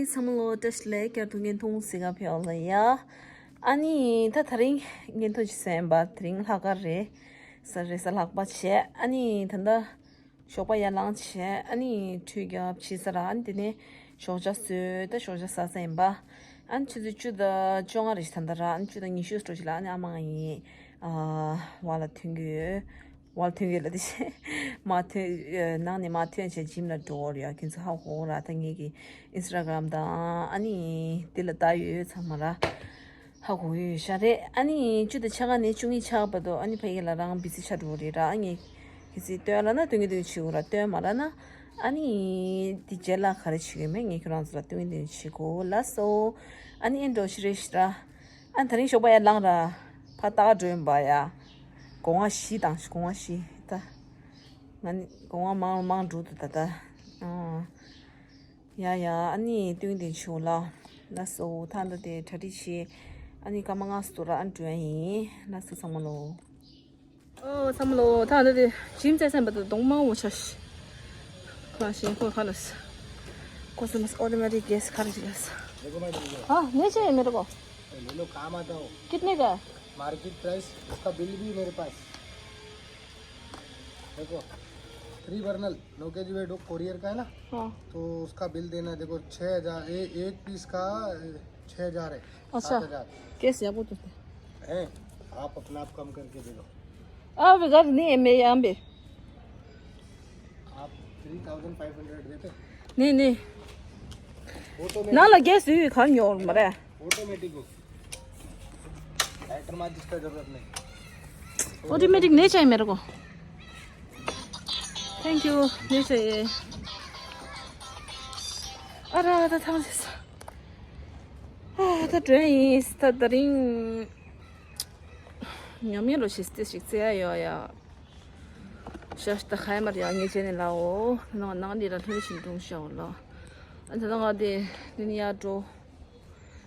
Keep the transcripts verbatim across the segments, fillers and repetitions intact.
ཚང་མ་ལོ་བཀྲ་ཤིས་བདེ་ལེགས། བསྐྱར་དུ་བརྙན་ཐུང་གཟིགས་ག་ཕེབས་ལ་ཡ། ཨ་ནི་ད་དེ་རིང་བརྙན་ཐུང་ཅིག་བཟོས་ཡིན་པ། དེ་རིང་ལྷག་དཀར་རེད། གཟའ་རེད། གཟའ་ལྷག་པ་བྱས། ཨ་ནི་ད་ལྟ་ཞོགས་པ་ཡར་ལངས་བྱས། ཨ་ནི་ཁྲུས་རྒྱབ་ཕྱི་ས་ར། ཨ་ནི་དེ་ནས་ཞོགས་ཇ་བཟོས། ད་ཞོགས་ཇ་ཟ་ས་ཡིན་པ། ཨ་ནི་ཆུ་ཚོད་བཅུ་དང་བཅོ་ལྔ་རེད་ད་ལྟ་ར། ཨ་ནི་བཅུ་དང་ཉི་ཤུ་འགྲོ་ཞིག་ལ། ཨ་ནི་ཨ་མ་ཡིན། ཨ་བ་ལ་ཐོན་གི་ཡོད། ཝལ་ཐོན་གི་ལ་དེ་བཞིན་མ་ཐོན། ནང་ནས་མ་ཐོན་བྱས་ཇིམ་ལ་འགྲོ་བར་ཡ། ཁྱེད་ཚོ་ཧ་གོ་ར། ད་ངེད་ཀྱི་ཨིན་སི་ཊ་གྷ་རམ་དང་ཨ་ནི་དེ་ལ་ལྟ་ཡོད་ཚང་མ་ར། ཧ་གོ་ཡོད་ཤ་རེད། ཨ་ནི་བཅུ་དང་ཕྱེད་ཀ་ནས་བཅུ་གཉིས་ཆགས་བར་དུ་ཨ་ནི་ཕ་གི་ལ་རང་བི་ཟི་ཆགས་འགྲོ་རེད་ར། ཨ་ངེད་ཁྱེད་ཚོས་སྟོན་ལ་ན་སྟོན་གི་སྟོན་གི་བྱེད་དགོས་ར། སྟོན་མ་ལ་ན་ཨ་ནི་དེ་རྗེས་ལ་ག་རེ་བྱེད་གི་མེད། ངས་ཁྱོད་རང་ཚོ་ལ་སྟོན་གི་སྟོན་གི་བྱེད་དགོས་ལ་སོ། ཨ་ནི་ཨེ་འགྲོ་ཤི་རེད་ཤི་ར། ཨ་ནི་དེ་རིང་ཞོགས་པ་ཡར་ལངས་ར། ཕ་ཏག་འགྲོ་ཡིན་པ་ཡ། སྒོ་ང་བཞི་དང་སྒོ་ང་བཞི་ད། ང་ནི་སྒོ་ང་མང་མང་འགྲོ་འདུག་ད་ད། ཨ། ཡ་ཡ། ཨ་ནི་སྟོན་དེ་ཆུ་ལ། ལ་སོ་ད་ད་དེ་གྲ་སྒྲིག་བྱེད། ཨ་ནི་སྐར་མ་ལྔ་སུ་ར་ཨ་འགྲོ་ཡ་ཡིན། ལ་སོ་ཚང་མ་ལོ། ཨོ་ཚང་མ་ལོ། ད་ད་དེ་ཇིམ་རྩེ་སེམས་པ་ད་གདོང་མང་བོ་ཆ་ཤི། ཁ་ཤས་ཁོ་ཁ་ལ་ས། ཁོ་སེམས་པ་ཨོ་ཏོ་མེ་ཏིག་གེ་སི་ཁ་ར་ཅིག་ལ་ས། देखो भाई, देखो। हाँ, नहीं चाहिए मेरे को। ले लो, काम आता हो। कितने का है? मार्केट प्राइस, उसका बिल भी मेरे पास। देखो, थ्री बर्नल, नौ केजी वेट, वो कोरियर का है ना? हाँ। तो उसका बिल देना है। देखो, छः हज़ार, ए-, एक पीस का, ए, छः हज़ार है। अच्छा। सात हज़ार। कैसे आप वो तो है, आप अपना आप कम करके दे दो। अब घर नहीं है, मैं यहाँ पे। आप थ्री थाउजेंड फ़ाइव हंड्रेड देते? नहीं, नहीं। वो तो मैं ना लगे सी खान योर मरे। ऑटोमेटिक हो। लाइटर माचिस का जरूरत नहीं। ऑटोमेटिक नहीं चाहिए मेरे को। Thank you. नहीं चाहिए। अरे, अरे, थैंक यू। ཨ། ད་དྲན་ཡིན། ད་དེ་རིང་ཉམས་ཡིན་རོ་ཞིག་སྟེ་ཞིག་རྩེ་ཡ་ཡོད་ཡ། ཤ་ཤ་ད་ཁ་ཡ་མར་ཡ་ངས་བྱས་ནས་ལའོ། ནང་ནང་འདི་ལ་ལྷུན་ཞིག་འགྲོ་ཤག་ལ། ཨ་ད་ང་དེ་འདི་ནི་ཡར་འགྲོ།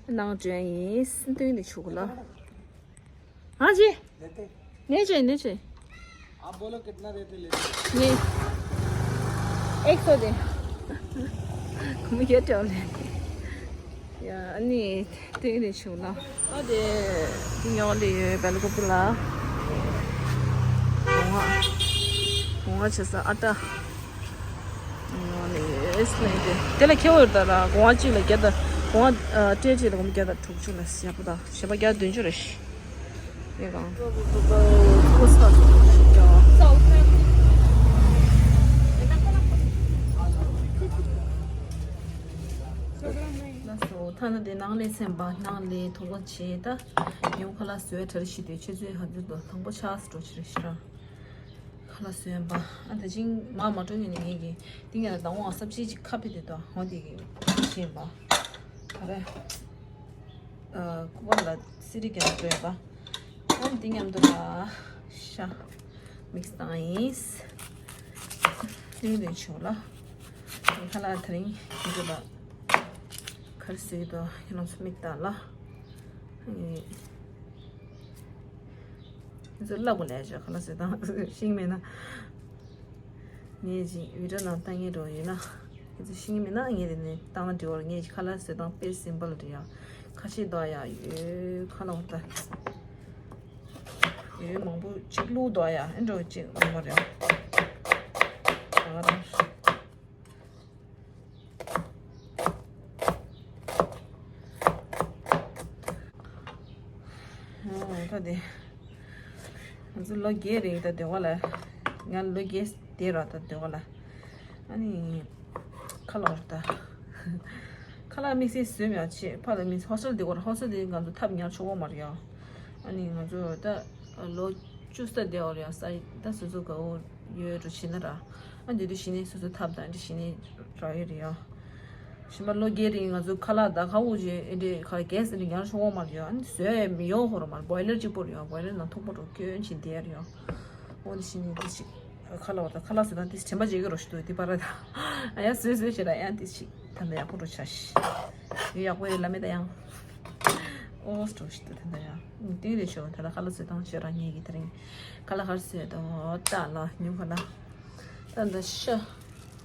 ནང་དྲན་ཡིན། སྟོན་ནས་ཆུག་ལ། हाँ जी। लेते? नहीं चाहिए, नहीं चाहिए। आप बोलो कितना देते लेते? नहीं। एक सौ दे। मुझे क्या ले? ཡ། ཨ་ནི་དེ་ནས་བྱུང་ན། ཨ་དེ་དེ་ཉོ་ལེ་ཡོད། བལ་ཀོ་པི་ལ། ངོ་ང་ངོ་ང་བྱེད་ས་ཨ་ཏ། ཡོང་ནས་ཡོད་ནས་དེ། དེ་ལ་ཁྱེའུ་ཡོད་ད་ར། སྒོ་ང་གཅིག་ལ་བརྒྱ་དང་། སྒོ་ང་ཨ་སྤྲད་གཅིག་ལ་སྒོར་མོ་བརྒྱ་དང་དྲུག་ཅུ་ལ་ཡག་པོ་དང་། གཞན་པ་བརྒྱ་དང་བདུན་ཅུ་རེད་ཤི། དེ་གང་། ལགས་སོ། ཐ་ན་དེ་ནང་ལས་ཚན་པ་ནང་ལས་ཐོག་པ་བྱས། ད་ཡོང་ཁ་ལག་བཟོས་གྲ་ཞིག་དེ་ཆུ་ཚོད་ཧ་ཚོད་དང་དང་པོ་ཆགས་སུ་འགྲོ་ཆི་རེད་ཤི་ར། ཁ་ལག་བཟོས་པ། ཨ་ད་ཅིང་མ་མ་འགྲོ་ཡིན་ནི་ངེད་ཀྱི་ཏིང་ཡ་དང་བ་སབ་ཅི་ཅིག་ཁ་ཕི་དེ་དོ་ཧོ་དེ་གི་ཤེས་པ། ཨ་རེ། ཨ་ཀུ་བ་ལ་སི་རི་ཀན་འགྲོ་ཡ་པ། ཨ་ཏིང་ཡ་འདུ་ལ་ཤ་མིག་སི་བཏང་ཡིན། ཏིང་དེ་ཆུ་ལ་ཁ་ལག་དེ་རིང་འདུ་ལ་ཁར་སི་དོ་ཁྱེད་རང་ཚོ་མིག་ལྟ་ལ། ཨེ། ཁྱེད་ཚོ་ལབ་དགོས་ལས་བྱ་ཁ་ལག་བཟོས་དང་ཤིང་མེད་ན། ངས་ཅིག་བི་ཌི་ཡོ་ནང་བཏང་ངེས་འགྲོ་ཡིན་ན། ཁྱེད་ཚོ་ཤིང་མེད་ན་ངས་དེ་ནས་བཏང་ན་འགྲིག་བར། ངས་ཁ་ལག་བཟོས་དང་དཔེ་སིམ་པལ་རེད་ཡ། ཁ་ཤས་དོ་ཡ་ཡོད་ཁ་ལག་འོ་ད། ཡོད་མང་པོ་གཅིག་བླུགས་དོ་ཡ་ཨེ་འགྲོ་གཅིག་མང་པོ་རེད། ད་ག་རང་། ཨོ་ད་དེ། ང་ཚོ་ལོ་བརྒྱད་རེད་ད་སྡེ་བ་ལ། ང་ལོ་བརྒྱད་དེ་ར་ད་སྡེ་བ་ལ། ཨ་ནི། ཁ་ལག་ད། ཁ་ལག་དམིགས་བསལ་བཟོས་མ་ཆེ་ཕ་ལ་མི་ཧོ་སེལ་དེ་གོ་ར། ཧོ་སེལ་དེ་ང་ཚོ་ཐབ་ཉར་ཆོག་གོ་མ་རེད་ཡ། ཨ་ནི་ང་ཚོ་ད་ལོ་བཅུ་ས་སྡེ་བ་རེད་ཡ། ས་ད་སོ་སོ་དགའ་བོ་ཡོད་འགྲོ་བྱེད་ན་ར། ཨ་འདི་དུས་བྱེད་ནས་སོ་སོ་ཐབ་དང་འདི་བྱེད་ནས་རག་ཡོད་རེད་ཡ། གཞན་པ་ལོ་བརྒྱད་རིང་ང་ཚོ་ཁ་ལག་དང་ཁ་འུ་ཅེ་ཨེ་འདྲེ་ཁ་གེ་སི་ཨེ་འདྲེ་ཉར་ཆོག་གོ་མ་རེད་ཡ། ཨ་ནི་བཟོས་མི་ཡོང་ཧོ་ར་མ་རེད། བོའི་ལར་གཅིག་པོ་རེད་ཡ། བོའི་ལར་ནང་ཐུག་པོ་འགྲོ་སྐྱོན་ཕྱིན་བསྡད་ཡ་རེད་ཡ། འོ་འདི་བྱེད་ནས་འདི་ཞིག་ཁ་ལག་བ་དང་ཁ་ལག་བཟོས་དང་དེ་དྲན་པ་བརྗེད་ཀྱི་རོ་ཞིག་འདུག་དེ་པར་དང་། ཨ་ཡ་བཟོས་བཟོས་བྱེད་ལ་ཡང་དེ་ཞིག་ད་ལྟ་ཡག་པོ་འགྲོ་ཆ་ཞིག་ཡོད་ཡག་པོ་ཡོད་ལ་མེད་ད་ཡང་། ཨོ་སྤྲོ་ཞིག་འདུག་ད་ལྟ་ཡང་། ཏིང་རེ་ཞོ་ད་ལྟ་ཁ་ལག་བཟོས་དང་བྱེད་རང་ཉིད་ཀྱི་དེ་རིང་ཁ་ལག་གར་བཟོས་དང་ད་ལ་ཉུང་ཁ་ལག་ད་ད་ཤ་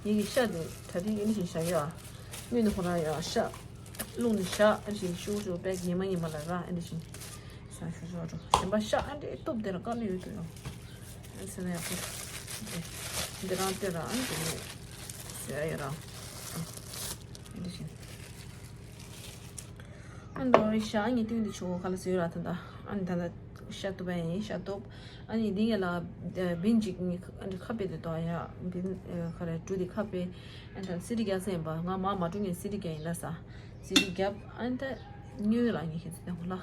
ཉིད་ཀྱི་ཤ་དེ་གྲ་སྒྲིག་ཡིན་ཞིག་བྱ་ཡོད་ཨ། སྔོན་ནས་ཁོ་རང་ཡང་ཤ་བླུགས་ནས་ཤ་ཨ་ནི་ཞིག་ཤུ་ཤུ་པེག་ཉི་མ་ཉི་མ་ལ་ར་ཨ་ནི་ཞིག་ས་ཤུ་ཤུ་རོ་གཞན་པ་ཤ་ཨ་འདྲེ་གཏུབ་དེ་ར་བཀབ་ནས་ཡོད་དུ་ཡོང་། ཨ་ནི་ཟེར་ན་ཡག་པོ་འདི་རང་ལྟོས་ར་ཨ་ནི་དེ་ནས་ཟེར་ཡ་ར་ཨ་ནི་ཞིག་ཨ་ནི་ཤ་ཨ་ནི་སྟེང་དུ་ཆུ་བོ་ཁ་ལ་ཟོས་ར་ད་ད་ཨ་ནི་ད་ད། ཤ་གཏུབ་པ་ཡིན་ཤ་གཏུབ། ཨ་ནི་འདི་ཡ་ལ་བིན་ཅིག་ནི་ཁ་པེ་དེ་དོ་ཡ་བིན་ཁ་རེ་གྲུ་དེ་ཁ་པེ། ཨ་ད་སི་རི་རྒྱག་ས་ཡིན་པ་ང་མ་མ་གྲུ་ངས་སི་རི་རྒྱག་ཡིན་ལ་ས་སི་རི་རྒྱབ་ཨ་ནི་ད་ཉོས་ལ་ངས་ཁྱེད་ཚོ་དེ་ཧུ་ལ།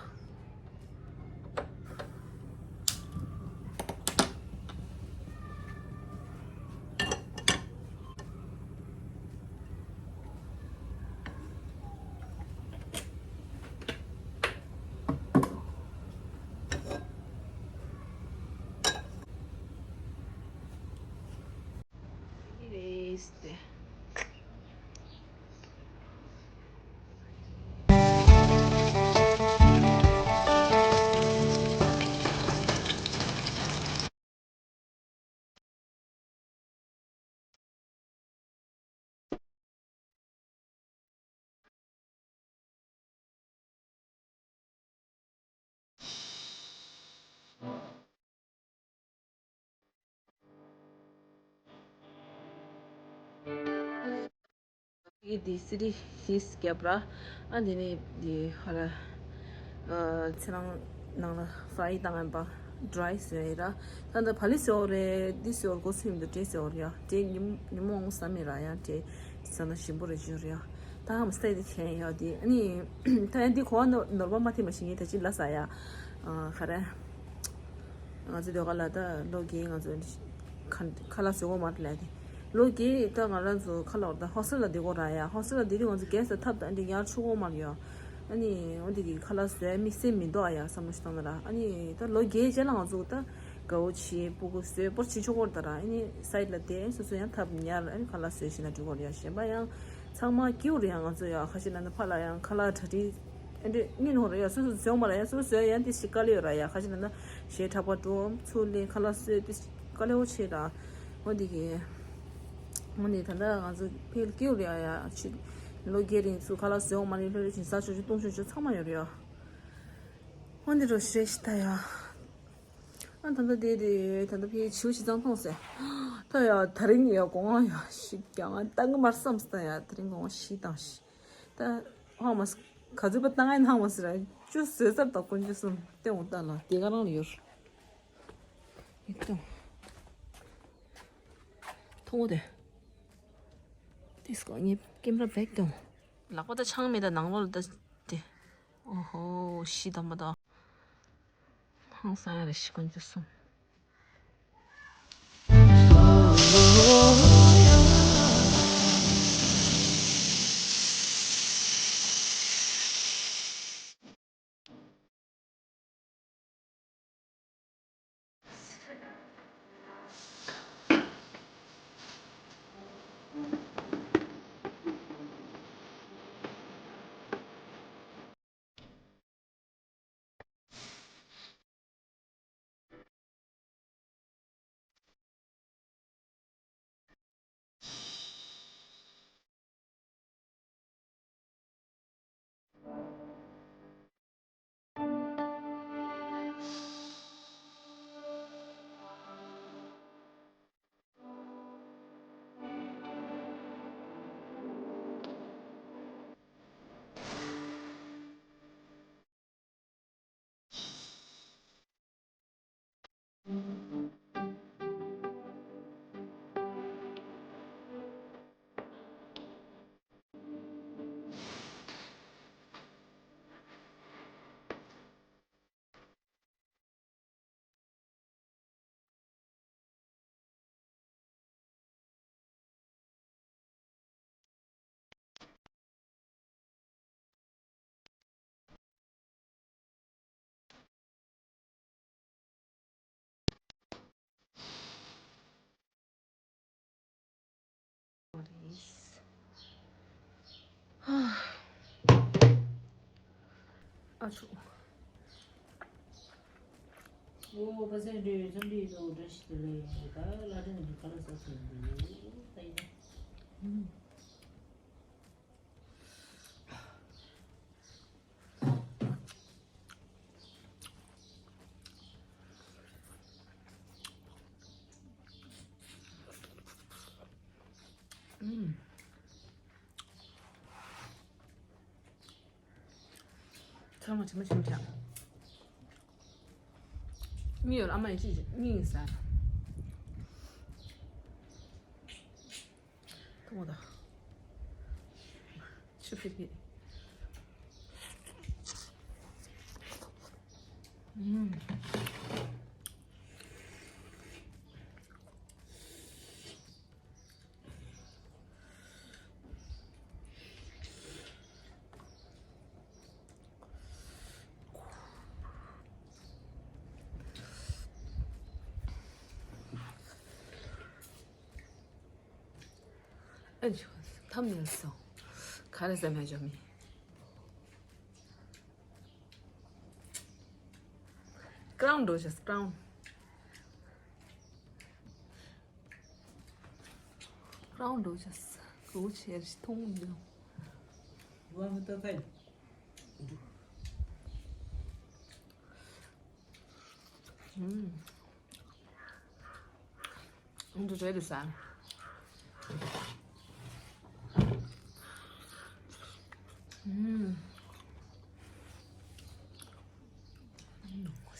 ཡི་དེ་སི་རི་ཧིས་རྒྱབ་ར། ཨ་དེ་ནས་དེ་ཧ་ར། ཚེ་རང་ནང་ལ་ཧྥ་རའི་བཏང་ཡིན་པ་ཌ་རའི་བཟོས་ཡིན་ར། ད་ལྟ་བ་ལི་བཟོ་རེད་འདི་བཟོ་དགོས་སེམས་འདུག་འདྲེ་བཟོ་རེད་ཡ་འདྲེ་ཉིན་ཉིན་མོ་འོང་བསམ་མེད་ར་ཡ་འདྲེ་ཟ་ན་ཞིམ་པོ་རེད་བརྗོད་རེད་ཡ། ད་ཧམ་སྟེ་དེ་ཁྱེན་ཡ་དེ་ཨ་ནི་ད་ཡ་འདི་གོ་བ་ནོར་བ་མ་ཐེབས་མ་ཤེས་ངས་ད་ཅི་ལ་ཟ་ཡ། ཧ་ར། ང་ཚོ་ཟློས་གར་ལ་ད་ལོ་རྒས་ང་ཚོ་ཁ་ཁ་ལག་བཟོ་གོ་མ་རེད་ལས་དེ། ལོ་རྒས་ད་ང་རང་ཚོ་ཁ་ལག་ད་ཧོ་སི་ཊེལ་ལ་བསྡད་གོ་ར་ཡ། ཧོ་སི་ཊེལ་ལ་བསྡད་དུས་ང་ཚོ་གས་ད་ཐབ་ད་འདི་ཉར་ཆོག་གོ་མ་རེད་ཡ། ཨ་ནི་འོ་འདི་གི་ཁ་ལག་བཟོས་མི་སེམས་མི་འདུག་ཨ་ཡ་བསམ་བློ་ཞིག་བཏང་ན་ར། ཨ་ནི་ད་ལོ་རྒས་རྗེས་ལ་ང་ཚོ་ད་དགའ་བོ་བྱེད་སྤུ་གུ་བཟོས་སྤོར་བྱེད་ཆོག་གོ་རེད་ད་ར། ཨ་ནི་སའིཌ་ལ་བསྡད་སོ་སོ་ཡང་ཐབ་ཉར་ཨ་ནི་ཁ་ལག་བཟོས་ཤེས་ན་འགྲིག་གོ་རེད་ཡ། གཞན་པ་ཡང་ཚང་མ་སྐྱིད་པོ་རེད་ཡ། ང་ཚོ་ཡ་ཁ་ཤས་ན་ད་ཕ་ལ་ཡང་ཁ་ལག་གྲ་སྒྲིག་ཨ་འདྲེ་སྔོན་ཧོ་རེ་ཡ་སོ་སོ་བཟོ་མ་ར་ཡ་སོ་སོ་བཟོ་ཡ་ཡང་དེ་ཞིག་དཀའ་ལས་ཡོད་ར་ཡ། ཁ་ཅིག་ན་ན་གཞས་འཁྲབ་པ་འགྲོ་ཚུར་ལེན་ཁ་ལག་བཟོས་དེ་ཞིག་དཀའ་ལས་འོ་ཆེ་ར། འོ་འདི་གི་འོ་ནི་ད་ལྟ་ང་ཚོ་ཕལ་སྐྱིད་རེད་ཡ། ཡ་ཆུ་ལོ་རྒས་རིང་ཚུར་ཁ་ལག་བཟོས་འོང་མ་རེད། ལྷོད་ལྷོད་ཅིག་ཟ་ཆོག་ཆོག་བཏུང་ཆོག་ཆོག་ཚང་མ་ཡོད་རེད་ཡ། འོ་འདི་རོ་ཞེས་ཤི་ད་ཡ། ཨ་ད་ལྟ་དེ་དེ་ད་ལྟ་ཕལ་བྱིའུ་ཞིག་གཙང་མཐོང་ཟེར། ད་ཡ་དེ་རིང་ཡ་སྒོ་ང་ཡ་ཞིག་ཀྱང་ང་ཏང་གི་མར་བསམ་སྟ་ཡ་དེ་རིང་སྒོ་ང་ཞིག་དང་ཞིག་ད་ཧང་མ་སི་ག་ཚོད་པ་བཏང་ཨེ་ནང་མ་སི་ར་ཅུ་བཟོས་ཚར་དང་དཀོན་མཆོག་གསུམ་སྟེང་འོ་ལྟ་ལ་དེ་ག་རང་ལ་ཡོད། ཡིག་ཐོང་ཐོང་འོ་དེ་དེ་སྐོ་ངེ་ཀེམ་ར་བེག་ཐོང་། ལག་པ་ད་ཆང་མེད་ད་ནང་ལོགས་ལ་ད་དེ་ཨོ་ཧོ་ཤི་དམ་པ་ད་ཧང་སང་ཡ་རེ་ཤི་དཀོན་མཆོག་གསུམ། ཨ་ཆུ། ཨོ་ཁ་སང་འདྲེ་ཚོ་འདི་ཚོ་འདྲ་ཞིག་ཏུ་ལས་ཡོང་གི་ད་ལ་དྲན་གྱི་ཁ་ལག་ཟ་ཚོད་འདུག་ད་ཡིན་ན། ཚང་མ་ཆེན་པོ་ཆེན་པོ་ཆགས། མི་ཡོད་ཨ་མ་ཡི་ཅི་མི་ཡིན་ས། ཐུང་བ་དང་། ཆུ་ཕི་ཕི། ཨུམ། ཨ་ཇོ། ཐམ་ཡོད་སོང་། ག་རེ་ཟ་མ་འཇོག་མི། ཀ་རའུན་འགྲོ་ཤག་ཀ་རའུན། ཀ་རའུན་འགྲོ་ཤག་སྒོ་ཕྱེ་རེ་ཐུང་འདུག་ཨུམ། འདི་རེད་ཟ། ཨུམ།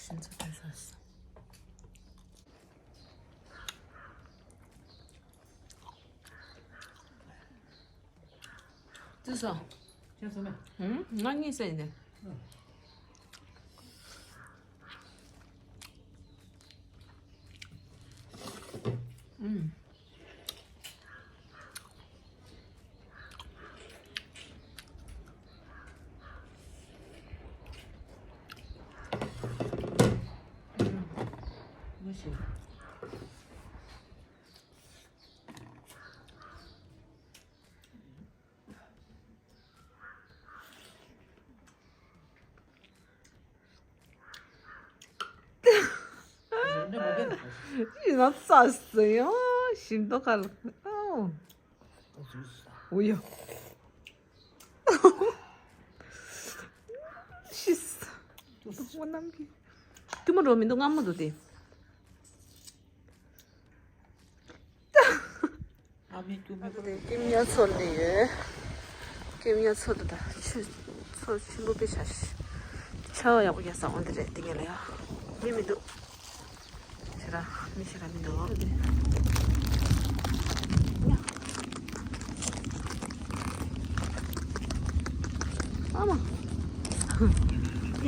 ཤིན་ཏུ་དེ་ཟ་སོང་། ཅི་སོང་། ཅི་སོང་མེད། ཧུམ། ང་གཉིད་སད་ནས། ཨུམ། ཡིན་ན་ཙག་ཟེར་ཡང་ཞིམ་མདོག་ཁ་ལ། ཨོ། འོ་ཡ། ཤིས། ཏུ་མོ་རོ་མི་འདུག་སྔ་མོ་འདུག་སྟེ། ཨ་མའི་སྐྱུག་མ། ཨ་ཁུ་དེ་སྐྱེམས་ཉ་ཚོར་ནས་ཡོད། སྐྱེམས་ཉ་ཚོར་དུ་ད་ཆུ་ཚོར་ཆེན་པོ་པའི་ཆ་ཤི། ཆ་བ་ཡག་པོ་རྒྱག་ས་འོང་དེ་རེད་དེ་ངས་ལ་ཡ། མི་མི་འདུག་ཞེ་ར་མི་ཞེ་ར་མི་འདུག་ཨ་མ། ཡ།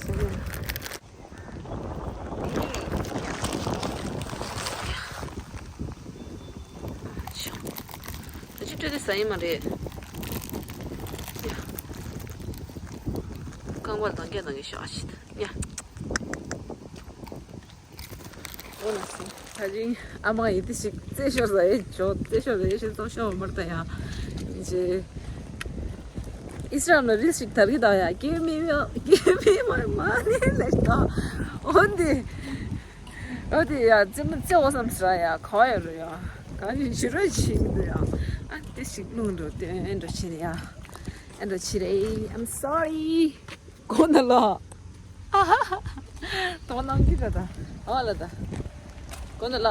སོ་ཡ། ད་ཅི་སྤྲོད་དེ་ཟ་ཡི་མ་རེད། ཡ། རྐང་པ་ལྡང་གྱ་ལྡང་གྱ་ཤོག་ཨ་ཤི་ད། ཡ། འོ་ན་སི། ད་ཅིང་ཨ་མ་ཡི་དེ་ཞིག་རྩེ་ཤོར་ཟ་ཡི་ཇོ་རྩེ་ཤོར་ཟ་ཡི་ཞིག་ཙོ་ཤོར་མར་ད་ཡ། ཇེ། ཨིས་ར་ཨེལ་ལ་རིལ་ཞིག་དར་གི་དང་ཡ། སྐྱེ་མེད་མེད་སྐྱེ་མེད་མར་མ་ནས་ལས་ཀ། འོ་འདི། འོ་འདི་ཡ་རྩེད་མོ་རྩེ་འོ་བསམ་ཟེར་ཡ་ག་བ་ཡོད་རེད་ཡ། ག་ཞིག་ཞི་རོ་ཞིག་འདུག་ཡ། ཨ་འདི་ཞིག་རླུང་འགྲོ་དེ་ཨེ་འགྲོ་ཕྱིན་ཡ། ཨེ་འགྲོ་ཕྱིན་རེད། I'm sorry. གོ་ན་ལ། ཨ་ཧ་ཧ། དོ་སྣང་གི་ད་ད། ཨ་ལ་ད། གོ་ན་ལ།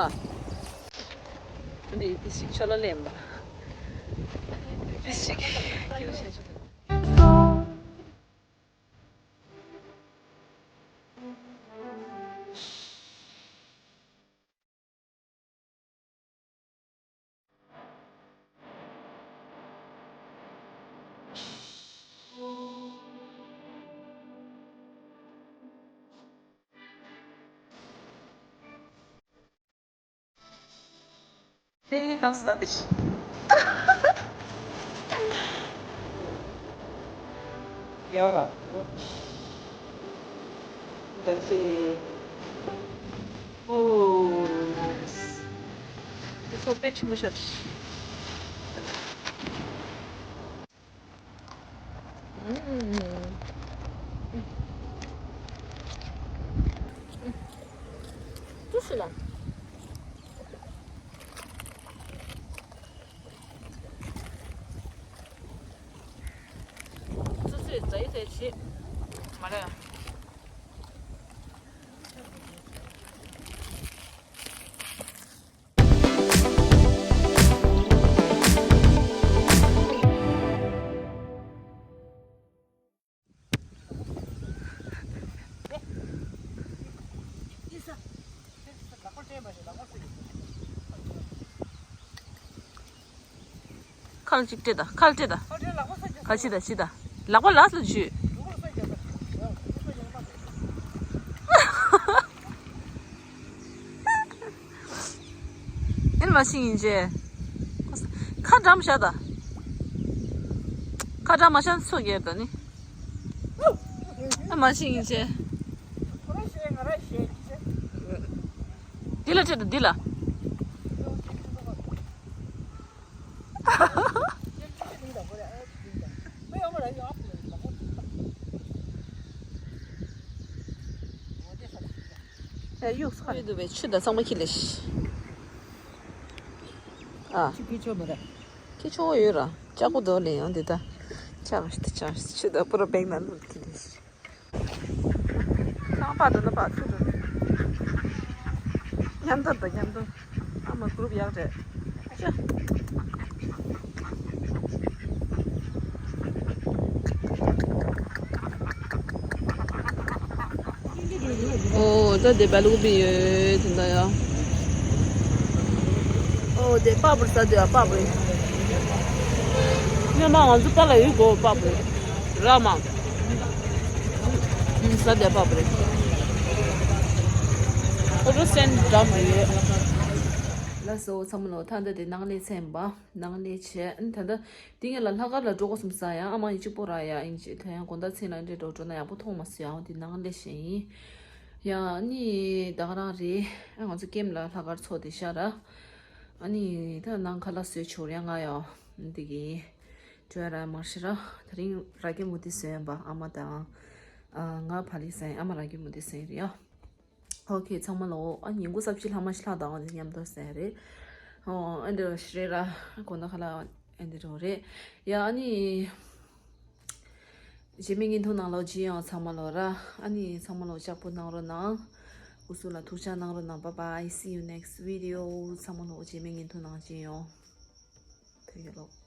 འདི་འདི་ཞིག་ཆོ་ལོ་ལེན་པ། འདི་ཞིག་ཁྱེར་ཤ་ཆོ། Hey, how's that? Yeah. That's it. Oh. It's a bit too much. ཏུ་སུ་ལ། སུ་སུའི་རྫ་ཡི་ཟེར་བྱེད། མ་རེད། ཁ་ལ་གཅིག་སྤྲད་ད། ཁ་ལ་སྤྲད་ད། ཁ་ལ་ཕྱི་ད་ཕྱི་ད། ལག་པ་ལགས་ལ་འཇུས། ཨེ་མ་ཤི་ཡིན་ཅེ། ཁ་འགྲམ་བཞག་ད། ཁ་འགྲམ་མ་བཞག་ཚུར་གྱེར་ད་ནི། ཨེ་མ་ཤི་ཡིན་ཅེ། འདི་ལ་སྤྲད་ད་འདི་ལ། ཨེ་གཡུག་ས་ཡོད་འདུག་པས། ཆུ་དང་ཚང་མ་ཁྱི་ལས་ཤི། ཨ། ཆུ་ཁྱི་ཆོ་མ་རེད། ཁྱི་ཆོ་ཡོད་ར། ལྕགས་པོ་དོ་ལེན་ཡོང་འདི་ད། ལྕགས་ཤི་ད་ལྕགས་ཤི་ཆུ་དང་པུ་ར་བེག་ན་ལུད་ཁྱི་ལས་ཤི། ཚང་པ་འགྲོ་ན་པ་ཚུར་འགྲོ། མཉམ་དུ་འགྲོ་མཉམ་དུ། ཨ་མ་གུ་རུབ་ཡག་རེད། ཤ། ཨོ་ད་དེ་བལ་ལུག་པི་ཡོད་དེ་འདྲ་ཡ། ཨོ་དེ་པ་པུར་ས་དེ་ཡ་པ་པུར། ཉི་མ་ང་ཚོ་པ་ལ་ཡོད་གོ་པ་པུར། ར་མ། ས་དེ་པ་པུར། ཨོ་རོ་སེན་འགྲམ་རེད། ལགས་སོ་ཚང་མ་ལོ། ད་ལྟ་དེ་ནང་ལས་ཚན་པ་ནང་ལས་བྱས་ད་ལྟ། དེ་ངས་ལ་ལྷག་དཀར་ལ་འགྲོ་དགོས་བསམ་ས་ཡ། ཨ་མ་ཡིན་གཅིག་པོ་ར་ཡ་ཡིན་གཅིག་ཐོན་ཡང་དགོང་དག་མཚན་ལ་འདྲེ་འགྲོ་འགྲོ་ན་ཡག་པོ་མཐོང་མ་སོང་ཡ། འོ་དེ་ནང་ལས་བྱས་ཡིན། ཡ་ནི་ད་ག་རང་རེད། ཨ་ང་ཚོ་ཀེམ་ལ་ལྷག་དཀར་ཚོ་དེ་ཤ་ར། ཨ་ནི་ད་ནང་ཁ་ལག་བཟོས་ཆོག་ཡ་ང་ཡ། འདི་གི་བྲོས་ར་མར་ཤི་ར། དེ་རིང་ར་ཀེ་མུ་དི་བཟོས་ཡིན་པ་ཨ་མ་དང་། ཨ་ང་ཕ་ལི་ཟ་ཡིན། ཨ་མ་ར་ཀེ་མུ་དི་ཟ་ཡིན་རེད་ཡ། ཨོ་ཁེ་ཚང་མ་ལོ། ཨ་ཉིན་གུང་སབ་ཅི་ལྷག་མ་ཤི་ལྷག་དང་འོ་དེ་མཉམ་དུ་ཟ་ཡ་རེད། ཨོ་ཨ་འདི་ར་ཤི་རེད་ར། དགོང་དག་ཁ་ལག་ཨ་འདི་རོ་རེད། ཡ་ཨ་ནི། རྗེས་མའི་བརྙན་ཐུང་ནང་ལོགས་མཇལ་ཡོང་ཚང་མ་ལོ་ར། ཨ་ནི་ཚང་མ་ལོ་ལྕགས་པོ་གནང་རོགས་གནང་། འུ་ཚོ་ལ་ཐུགས་ཅག་གནང་རོགས་གནང་། Bye bye, see you next video. ཚང་མ་ལོ་རྗེས་མའི་བརྙན་ཐུང་ནང་མཇལ་ཡོང་། བོད་རྒྱལ་ལོ།